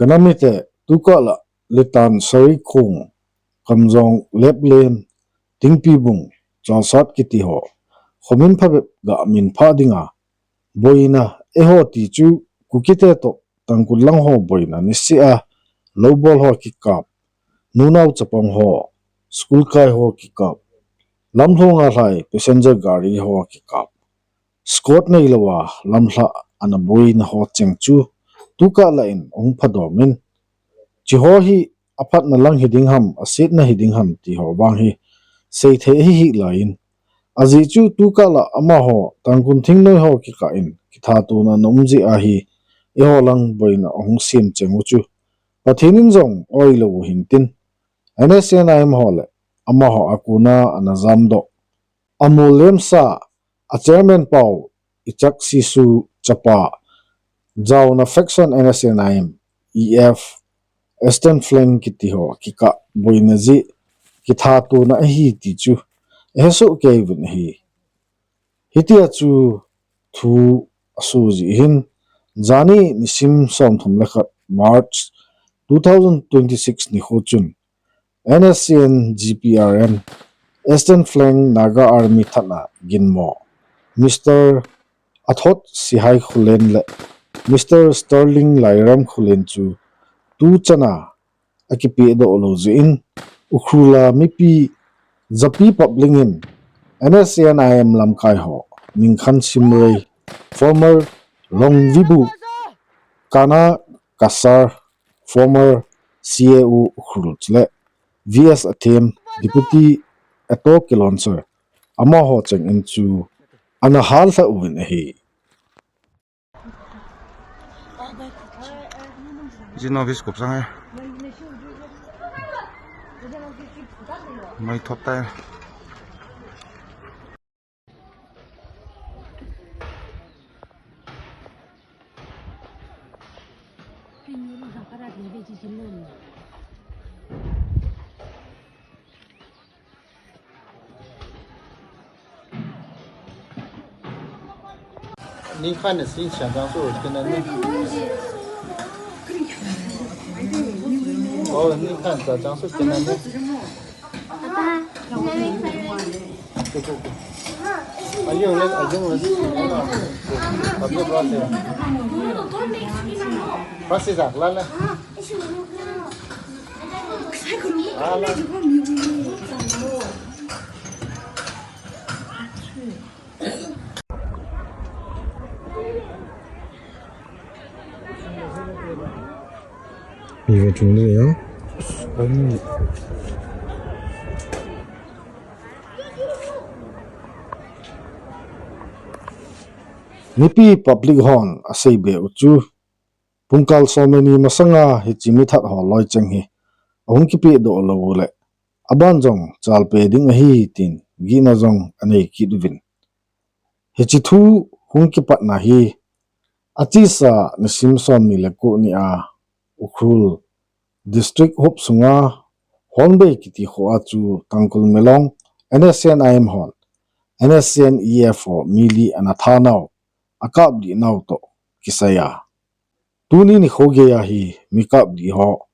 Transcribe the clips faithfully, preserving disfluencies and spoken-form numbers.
Ka nam mite, tukah lah Litan, Sarikhong, Kamjong, Leplen, Tingpibung, Chalsat kiti ho khomin phabep ga minphah dinga boina eiho ti chu Kukite toh Tangkhul lang ho boina niseh a loubol ho kikap, nunao chapang ho, school kai ho kikap, lamlhonga lhai passenger gari ho kikap, escort neilouva lamlhah ana boina ho cheng chu tukah lah in ahung phadomin, hiche ho hi aphatna lang hiding ham, asetna hiding ham ti ho vang hi seithei ahihih laiyin, ajeh chu tukah lah amaho Tangkhul thingnoi ho kikah in kithatona ana um jeh ahi, eiho lang boina ahung sem cheng u chu Pathen in jong oilou u hintin, N S C N I M ho le amaho a kona ana jamdoh, amol lemsa, a chairman pau Ichak Sisu chapa, jaona faction N S C N I M, E F, Eastern Flank kiti ho kikah boina jeh kithatona ahi ti chu ahesoh kei uvin ahi. Hitia chu thu asoh jeh hin, jani nisim somthum le khat March two thousand twenty-six nikho chun N S C N G P R N Eastern Flank Naga Army thana ginmo Mister Athot Sihai Khulen le Mister Sterling Lairam Khulen chu tuchana akipehdoh lou jeh in, Ukhrul a mipi japi public in N S C N I M lamkai ho Ningkhan Simrei, former Longvibu, Kana Kasar, former C A O Ukhrul chule V S Athem, Deputy Ato Kilonser, amaho cheng in chu ana hallhah uvin ahi. Jin office kup sang e. Mai thop tai. Ningkhan na sin siang jang su kena ni. Oh, Ningkhan sa jang su kena ni. Ayun, ayun. Abi berapa? Pasti dah, lala. Lala. Ive chung le ya. Mipi public hon asei be u chu, pungkal somleni masanga hiche mithat ho loi cheng hi ahung kipehdoh lou u le, aban jong chalpeh ding ahi tin gihna jong anei kit uvin. Hiche thu hung kipatna hi achesa nisim somni le ko ni a Ukhrul District hop sunga Honbei kiti kho a chu Tangkhul Milong N S C N I M hon N S C N E F ho mi li ana thanau, akaplih nau toh kisai a. Tuni nikho geiya hi mi kaplih ho,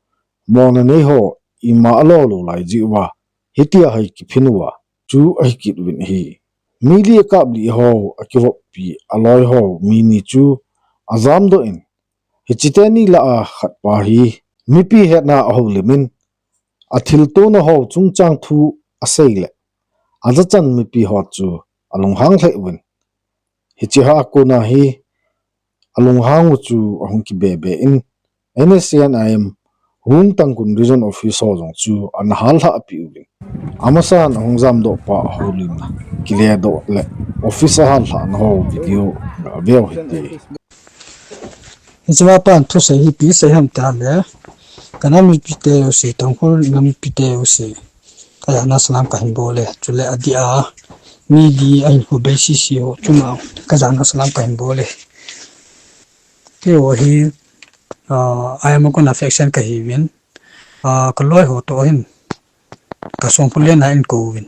mona nei ho ima alo lou lai jeh uva hitia hi kiphin uva chu ahi kit uvin ahi. Mi li akaplih ho, akivoppi aloi ho mi ni chu ajamdoh in, hiche teni lah a khat pa hi mipi hetna a houlim in, athiltona ho chungchang thu asei le, ajachan mipi ho chu alunghang lheh uvin. Hiche a kona hi alunghang u chu ahung kibe be in, N S C N I M Hung Tangkhul Region Office ho jong chu ana hallhah peh uvin. Amasan ahung jamdoh pa houlimna, kiledoh le office a hallhahna ho video ga veu hite. Hiche a pan thusei hi ipi sei ham tile, ka nam mipite jouse, Tangkhul nam mipite jouse, ka jana salam kahin bol e, chule adeh a, mi li ahin khu bei sese ho chunga, ka jana salam kahin bol e. Keiho hi, ah, I M a kona faction kahiuvin, ah, ka loi ho toh hin, ka songphu lenna in kouvin.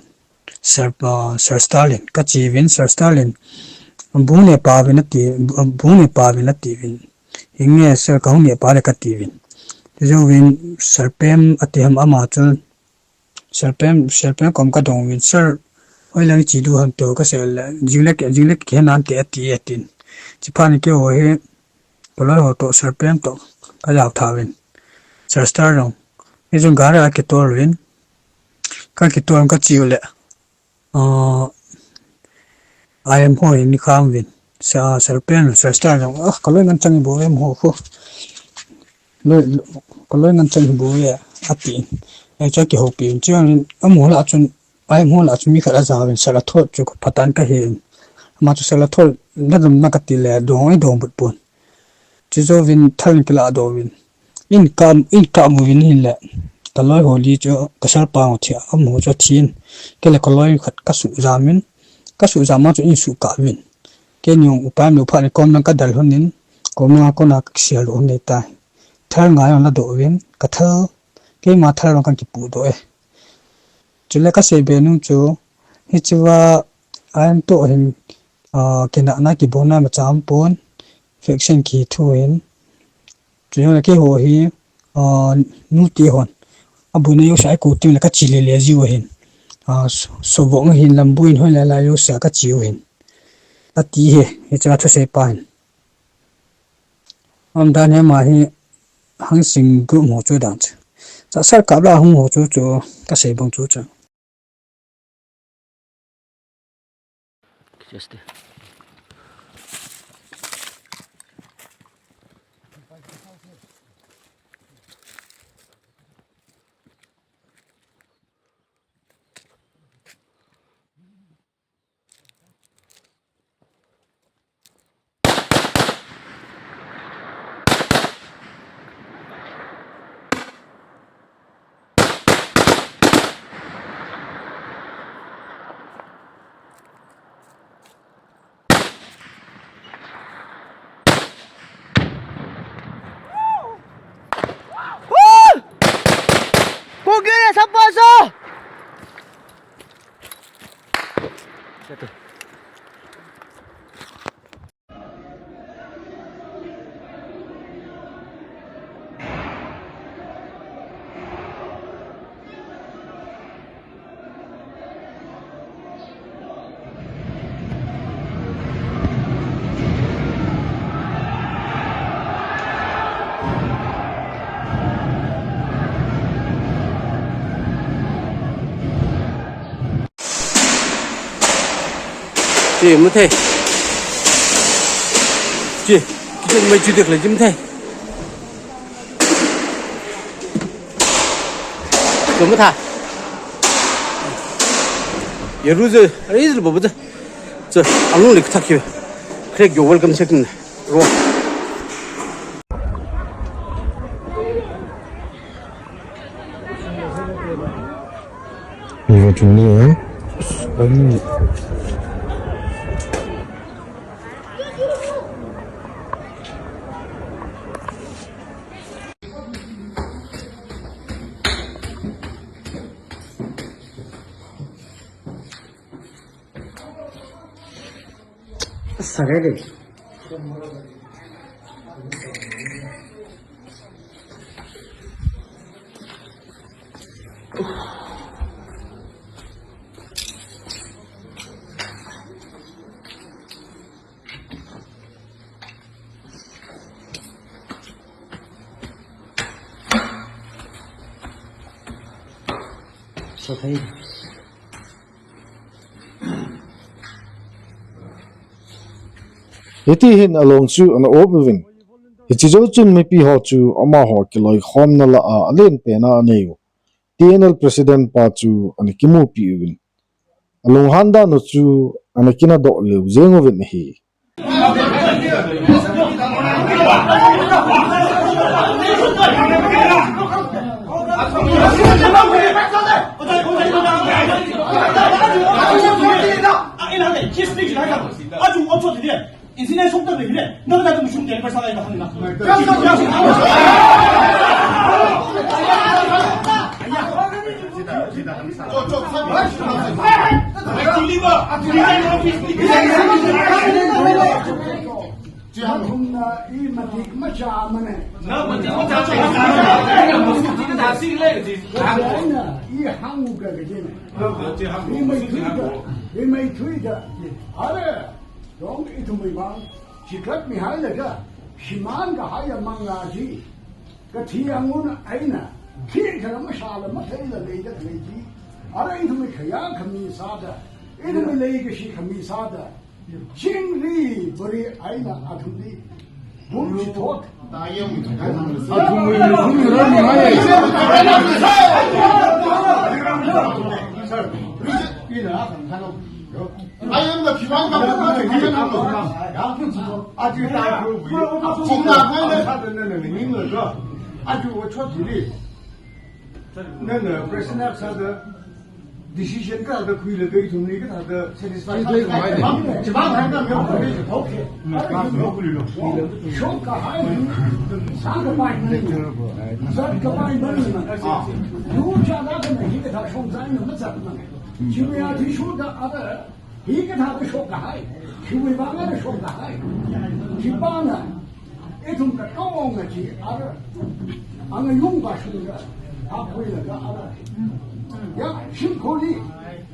Sir, ah, Sir Stalin, kache uvin, Sir Stalin, bung ne pa uvin ati, bung ne pa uvin ati uvin. Hinge Sir, kahung ne pa le kati uvin. Jouvin Sir Prem ati ham ama chun, Sir Prem, Sir Prem kom kadong uvin, "Sir, hoilang iche diu ham?" ti ho kasei le, "Jingle, jingle kihe nante," ati, atin. Chuphat in keiho hi, kaloi ho toh, Sir Prem toh, kajao tha uvin. Sir Star jong, hichun gari a kitol uvin, kakitol kache u le, ah, I M ho hi ana kham uvin. Sa, Sir Prem, Sir Star jong, "Ah, kaloi ngan chang hi bou ve amaho khu. Loi, kaloi ngan chang hi bou ve," atin. Hichun akihoupi uvin. Chuin amaho lah chun, I M ho lah chun mi khat aja uvin, Sir Lathot chu phatah in kahe in. Ama chu Sir Lathot nadam na kati le, dong, eidong but pon. Chujouvin thal in kiladoh uvin. Eikap, eikap uvin ahile, kaloi ho li chu kasalpa jong athi, amaho chu athin. Kei le kaloi khat kasuh jam in, kasuh jam a chu eisuh kap uvin. Keini jong upai umlou phat in kom lang kadel lhon in, kom lang a kona kakisel lhon ahitai. Thal nga jong ladoh uvin, kathal, keima thal jong kakipohdoh e. Chule kasei be nom chu, hichea, I M toh hin, ah, kinahna kibona imacha aumpon, faction kithu hin. Chujongle keiho hi, ah, nute hon aboina jouse a eikou teng le kache lele jiu ahin. Ah, so-, sovong ahin, lambu in, hoilai lai jouse a kache u ahin. Ati hi, hichea thusei pa hin. Umdan hi ama hi Hangsing group ho chu dan chu. Sir Star kap lah a hung ho chu chu kasei bang chu chu. Chi, mu thei. Chi, kichu mai chu dek le, chi mu thei. Chu mu tha. Ye ru je, ai je ba bu je. Chu, alung le thak ki. Crack your welcome second. Ro. Iwo chungli, eh? Sarere. Sathai. Hiti hin along chu ana op uvin. Hiche jou chun mipi ho chu amaho kiloikhomna lah a alen pen a anei u T N L President pa chu ana kimupi uvin. Alunghan dan u chu ana kinadoh lheh jeng uvin ahi. Athumna i matik macha mane. Na matik macha. Aina i hangu ka kajine. I maithui ka, i maithui ka. Are, dong ithum i bang. Chikhat mi hai laga. Shiman ka hai a manga ji. Kathi angun aina. Thi ka masha la mathei la lei da lei ji. Are ithum i khaya khami sa da. Ithum i lei ka shi khami sa da. Chingri bari aina athum ni. Bum si thot. Athum ni bum ni ram ni hai. Ina akan kano. Ayam da kiwan ka bum ni kiwan ka. Aju ta ku. Chingna ko ne. Aju wa chot ni. Nana president sa da decision ka da khui le dei thum ni ka da satisfy. Chibang hai ka me ko le thok. Shong ka hai. Sa ka pai ni. Sa ka pai ni. Yu cha da ka ni ka da shong zai na ma za na. Chi me a thi shu da a da. Hi ka tha ka shok ka hai. Hi wei ba nga ka shok ka hai. Hi ba nga. Ithum ka tong nga chi ara. Anga yung ba shun ga. Ha koi la ga ara. Ya, shim ko ni.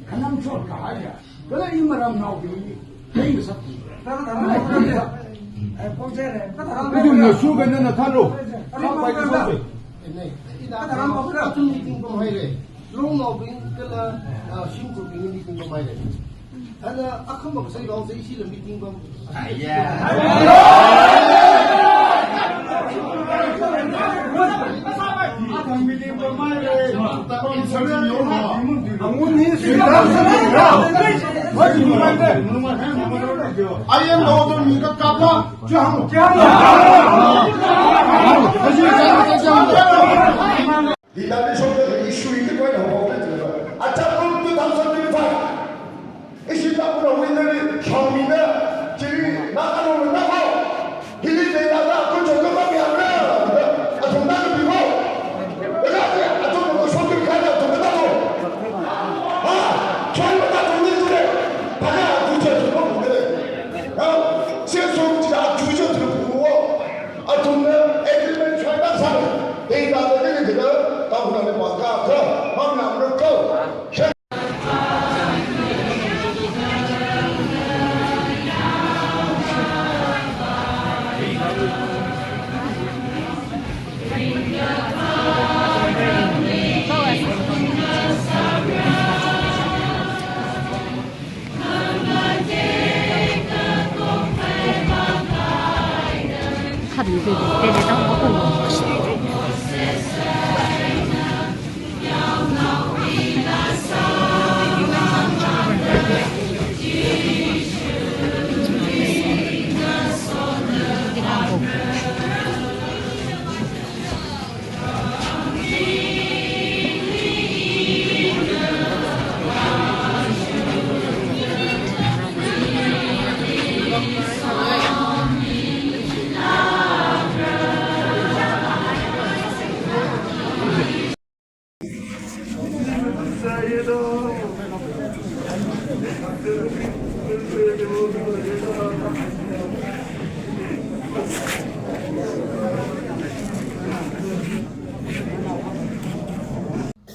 Ka nam shok ka hai ya. Ka la i maram nau bi ni. Hei sa. Ithum na su ga na na tha lo. Ka pai ka so. Nei. Ina ka tha ram ba ka tu ni ting ko hai le. Long nau bi ka la, ah, shim ko bi ni ting ko hai le. Ana akham ba sai long sai shi la meeting bam. Aiya. Akham meeting bam mai le. Angun hi sui da sa ni ra. Wa ji mai de. Ai em lo to ni ka ka pa. Jang. Jang. Hita ni shokta ni issue hiti koi na ho koi na. Acha pun two thousand twenty-five. Issue ta pura winner ni shami na. Chiri na ano na ho. Hili de la na ko chokta ba mi amra. Atum na ni ho. Ega atum ko shokta ka na atum na ho. Ha. Chokta to ni tu le. Paga tu che to ko ni le. Ha. Se so cha tu che to ko. Athumna agreement sign asang. Dei da da ni da. Tahuna ni pa ka ka. Mamna amra ko.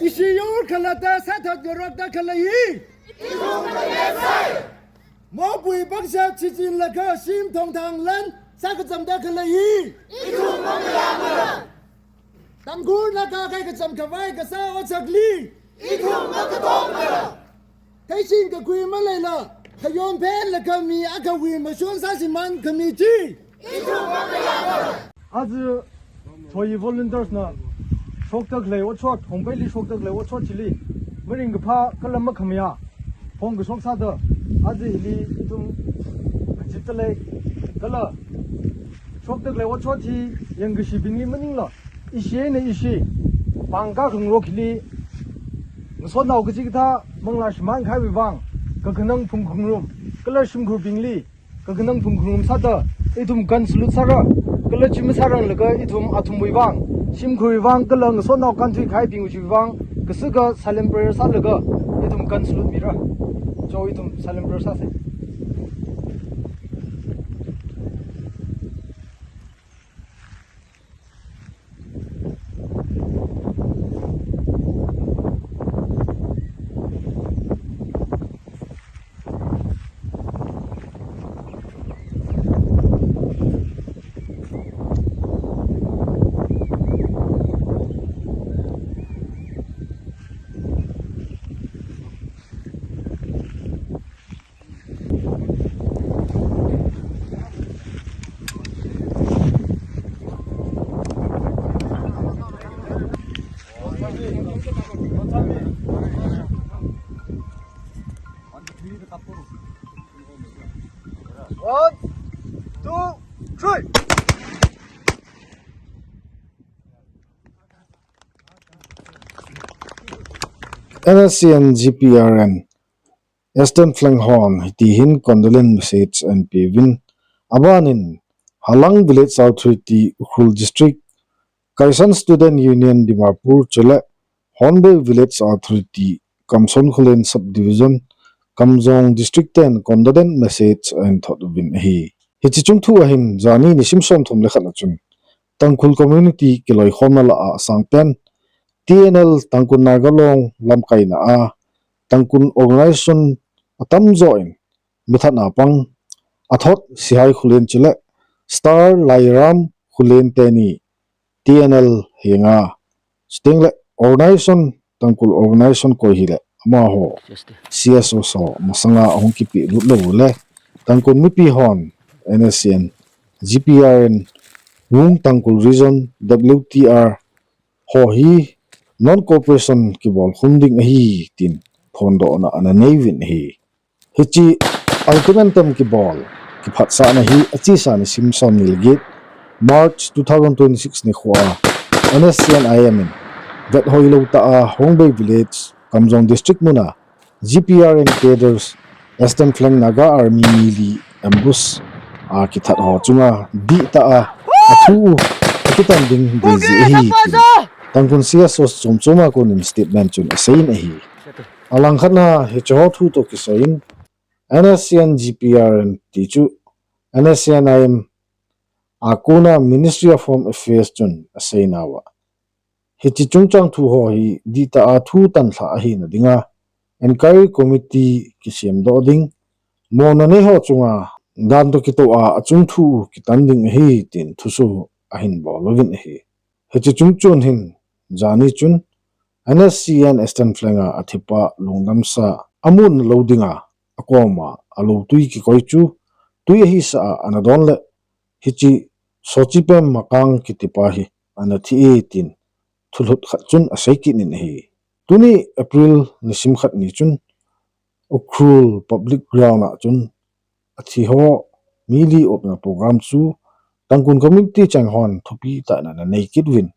Isi yor khalata sa thot yorok ta khalai hi. Mopui baksa chichin laka sim thong thang lan sa kacham ta khalai hi. Tangkhul laka kai kacham khavai kasa o chakli. Theisin kakui malei la, khayon phen la kami a kawi mashon sa siman kami chi. Aji, Thoyi volunteers na, shoktak lei o chot, Hongpei li shoktak lei o chot chili. Maring kapha, kala makhamya. Phong kashok sa da. Aji hili, ithum, kajit ta lei. Kala, shoktak lei o chot hi, yang kashi bingli maning la. Ishi na ishi, pangka khangrok hili, ngasot nau kachi katha, mangla shiman khai vang, kakhanang phung khangrum, kala shimkhur bingli, kakhanang phung khangrum sata, ithum kan salut sara, kala chima sarang laga ithum athum vang, shimkhur vang, kala ngasot nau kan thui khai bing uchi vang, kasuka silent prayer sa laga, ithum kan salut mira. Cho ithum silent prayer sa se. One, two, three. N S C N G P R N Eastern Flank hon hiti hin condolence message ahin peuvin, abanin Halang Village Authority, Ukhrul District, Kaisan Student Union Dimapur chule Hornbill Village Authority, Kamson Khullen Subdivision, Kamjong District ten condolence message ahin thot uvin ahi. Hiche chungthu ahin jani nisim somthum le khat a chun Tangkhul community kiloikhomna lah a asang pen T N L Tangkhul Naga Long lamkaina a Tangkhul organization atamjo in mithat na pang athot Sihai Khullen chule Star Lairam Khullen teni T N L henga, chuteng le organization, Tangkhul organization koi hile amaho C S O so masanga ahung kipelut lou le Tangkhul mipi hon N S C N G P R N Wung Tangkhul Region W T R ho hi non cooperation kibol khum ding ahi tin phondohna ana nei uvin ahi. Hiche ultimatum kibol kiphatsahna hi achesa nisim somni le get March two thousand twenty-six nikho a N S C N I M in vethoi lou tah a Hornbill Village, Kamjong District muna G P R N cadres, Eastern Flank Naga Army mi li ambush a kithat ho chunga dihtah a athu u akitan ding dei jeh ahi tin Tangkhul C S O chom chom a konin statement chun aseiyin ahi. Alangkhat na hiche ho thu toh kisaiyin N S C N G P R N ti chu N S C N I M a kona Ministry of Home Affairs chun aseinauva, hiche chungchang thu ho hi dihtah a thu tanlha ahina dinga inquiry committee kisemdoh ding, mona nei ho chunga dan toh kitoh a achung thu kitan ding ahi tin thusoh ahin bol uvin ahi. Hiche chungchon hin jani chun N S C N Eastern Flank a athipa lungdamsa amun lou dinga akoma alou tui kikoi chu tui ahisa a ana don le hiche Sochipem Makang kitipa hi ana thi e tin thulhut khat chun asei kit in ahi. Tuni April nisim khat ni chun Ukhrul Public Ground a chun athi ho mi li upna program chu Tangkhul community cheng hon thupi tah in ana nei kit uvin.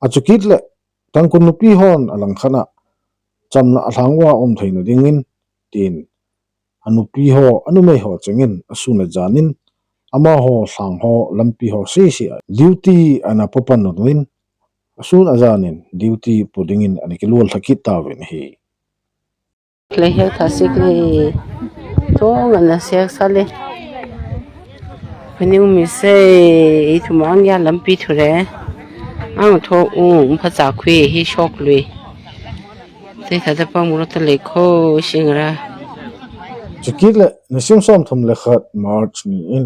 Achukit le Tangkhul nupi hon alangkhat a chamna alhang uva um theina dingin tin anupi ho, anumei ho chengin asun ajan in amaho lhang ho lampi ho sese a duty ana popan uvin asun ajan in duty po dingin ana kilolha kit tauvin ahi. Lei hel thasik le thong ana sek sa le. Phaning mi sei, i thumang ya lampi thu le. Ang tho u, um pha cha khui hi shok lui. Te tha te pa mu ro ta le kho sing ra. Chukit le, nisim som thum le khat March ni in,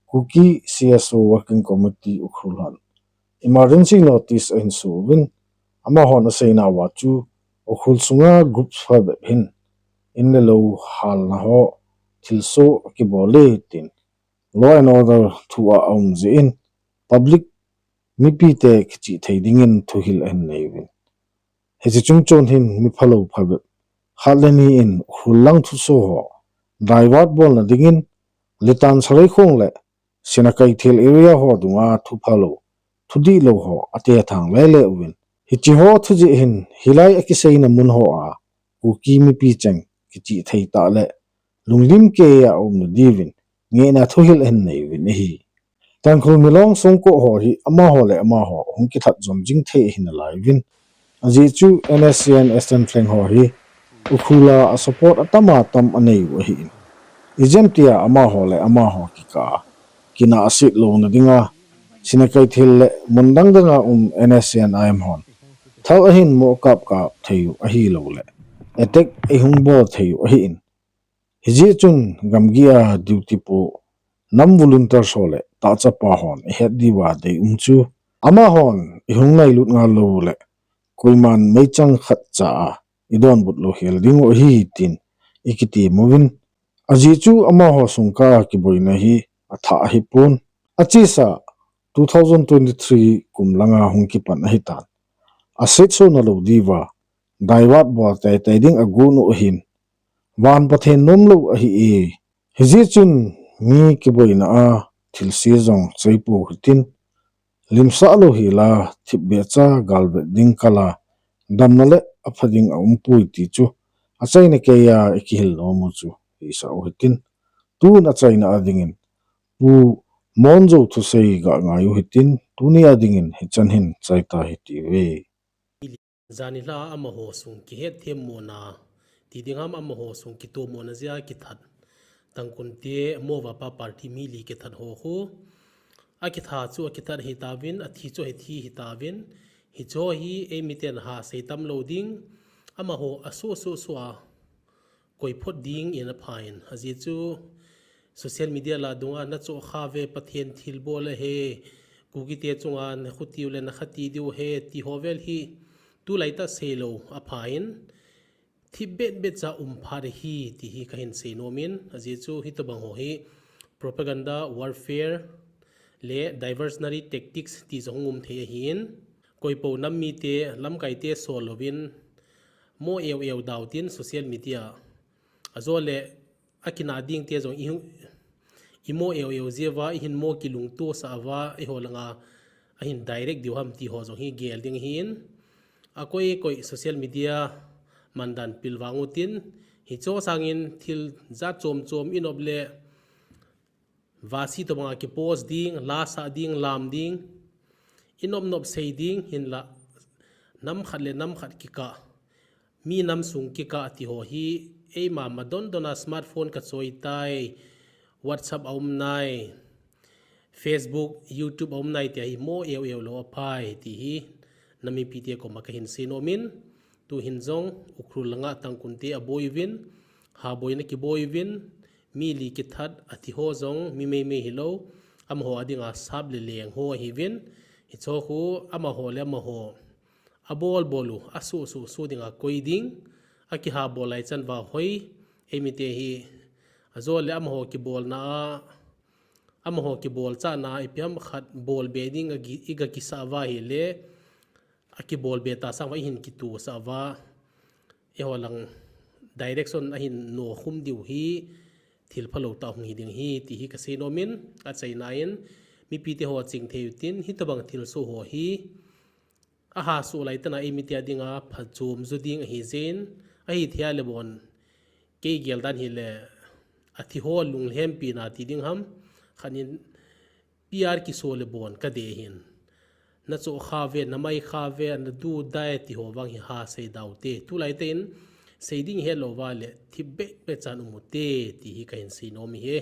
Kuki C S O Working Committee Ukhrul han emergency notice ahin so uvin, amahon aseina uva chu Ukhrul sunga groups phabep hin in le lo halna ho thilsoh kibol e tin law and order thu a aum jeh in public mipite kichih thei dingin thuhil ahin nei uvin. Hiche chungchon hin mi phalou phabep khat le ni in Ukhrul lang thusoh ho divert bolna dingin Litan Sareikhong le Sinakeithel area ho dunga thu phalou, thu dihlou ho atethang lele uvin. Hiche ho thu jeh hin hilai akiseina mun ho a Kuki mipi cheng kichih thei tah le lunglim kei a umna diuvin ngehna thuhil ahin nei uvin ahi. Tangkhul Milong songko ho hi amaho le amaho hung kithat jom jing thei ahi nalai uvin. Ajeh chu N S C N Eastern Flank ho hi Ukhrul a support atam atam anei u ahin. Ijemtia amaho le amaho kikah a kinah aset louna dinga Sinakeithel le mun dang dang a um N S C N I M hon thal ahin mo kap kap thei u ahilou le attack ahung bol thei u ahin. Hijeh chun gamgi a duty po nam volunteer ho le tahchapa hon ihet diuva deium chu amahon ihung ngailut ngal lou le koiman meichang khat cha a idonbut lou hel ding u ahi tin ikiti uvin. Ajeh chu amaho sungkah a kiboina hi athah ahipon. Achesa two thousand twenty-three kum langa hung kipan ahitan. Aset sona lou diuva divert bol teitei ding agon u ahin. Van Pathen nomlou ahi e. Hijeh chun mi kiboina a thilse jong cheipo hitin, limsah lou hel a thipbeh cha galvet ding kal a damna le apha ding aumpoi ti chu achaina kei a ikihil nom u chu hisah u hitin, tun achaina a dingin Pu Monjo thusei ga ngai u hitin, tuni a dingin hichan hin chai ta hite. Janhi la amaho sung kihet them mona, ti ding ham amaho sung kitoh mona jeh a kithat. Tangkhul te Mo Vapa party mi li kithat ho khu. Akitha chu akithat hitauvin, athi chu athi hitauvin. Hiche hi eimiten ha sei tam lou ding. Amaho aso so so a koi phot ding in apha in. Ajeh chu social media la dunga nachoh kha ve, Pathen thilbol ahi, Kuki te chunga nakhuti u le nakhati diu ahi, ti ho vel hi tulai tah seilou apha in. Thipbeh beh cha um phat ahi, ti hi kahin seinom in, ajeh chu hitobang ho hi propaganda, warfare le diversionary tactics ti jong um thei ahin. Koipo nam mite, lamkai te sol louvin, mo eu eu dau tin social media. Ajole, akinah ding te jong i, imo eu eu jeh uva, ihin mo kilungto sah uva, eiho langa ahin direct diu ham ti ho jong hi gel ding ahin. Akoi koi social media mandan pilvang utin, hiche sangin thil jat chom chom inop le, vasi tobanga kipost ding, la sah ding, lam ding, inop nop sei ding, hinla nam khat le nam khat kikah, mi nam sung kikah ti ho hi, eima madon dona smartphone kachoi tai, WhatsApp aum nai, Facebook, YouTube aum nai tia hi mo eu eu lou aphai ti hi, nam mipite koma kahin seinom in, tuhin jong Ukhrul langa Tangkhul te aboi uvin, ha boina kiboi uvin, mi li kithat athi ho jong mi meimei hilou, amaho adinga sap le leng ho ahiuvin, hiche khu amaho le amaho abol bol u, asu su su dinga koi ding, akiha bol lai chan uva hoi, eimite hi, ajole amaho kibolna a, amaho kibol chana ipi ham khat bol be ding agi, iga kisah uva ahile, akibol be ta sang uva ihin kitoh sah uva, eiho lang direction ahin nokhum diu hi, thil phalou tah hung hi ding ahi, ti hi kaseinom in, achaina in, mipite ho chingthei utin, hitobang thilsoh ho hi, aha soh lai tana eimite dinga phachom jo ding ahi jeh in, ahithei le bon, kei gel dan hile, athi ho lunglhempina ti ding ham, khat in P R kiso le bon kadei hin. Nachoh kha ve, namai kha ve, nadu dai ti ho vang hi ha sei dau te. Tulai tah in, sei ding helou uva le, thipbeh beh chan um ute, ti hi kahin seinom ahi.